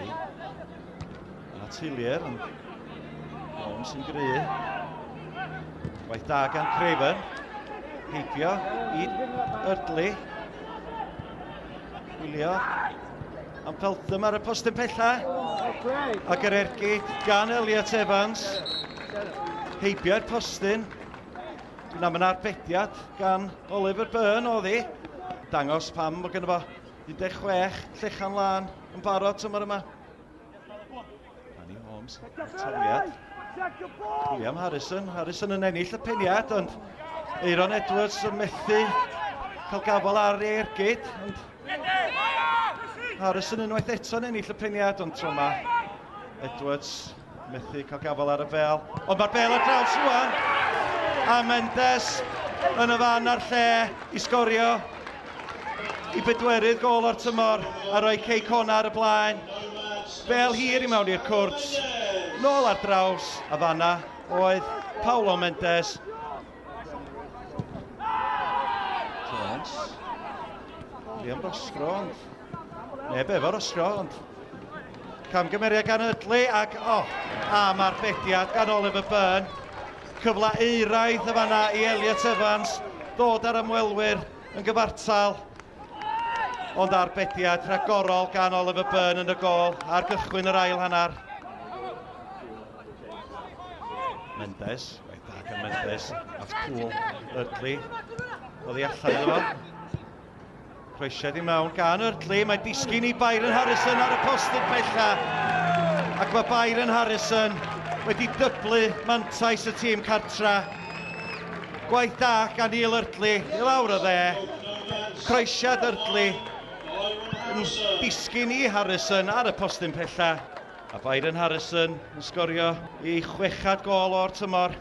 A Tillier, ond Holmes yn gry. Gwaith da gan Craven. Heibio i Erdley. Gwylio am Feltham ar y postyn pella. Ac yr ergyd gan Elliot Evans. Heibio'r postyn. Dwi'n am yn arbediad gan Oliver Byrne oedd hi. Dangos pam bod gynno fo 16 llechan lân yn barod tymor yma. Danny Holmes, tafliad. William Harrison, Harrison yn ennill y peniad, ond Aaron Edwards yn methu cael gafel ar ei ergyd. Ond Harrison unwaith eto'n ennill y peniad, ond tro yma Edwards methu cael gafel ar y bel. Ond mae'r bel ar draws rwan. A Mendes yn y fan a'r lle i sgorio i bedwerydd gol o'r tymor a rhoi Cei Cona ar y blaen. Bel hir i mewn i'r cwrt, nôl ar draws, a fanna oedd Paulo Mendes. Jones. Liam Rosgro, ond neb efo Rosgro, ond camgymeriad gan Ydlu ac, oh, a mae'r bediad gan Oliver Byrne. Cyfle euraidd y fanna i Elliot Evans ddod ar ymwelwyr yn gyfartal. Ond arbediad rhagorol gan Oliver Byrne yn y gol ar gychwyn yr ail hanner. Mendes, waith da gan Mendes, at Poole, Erdley, oddi allan iddo fo. Croesiad i mewn gan Erdley, mae disgyn i Byron Harrison ar y postyn pella. Ac mae Byron Harrison wedi dyblu mantais y tîm cartra. Gwaith da gan Neil Erdley i lawr y dde. Croesiad Erdley yn disgyn i Harrison ar y postyn pella. A Byron Harrison yn sgorio ei chwechad gol o'r tymor.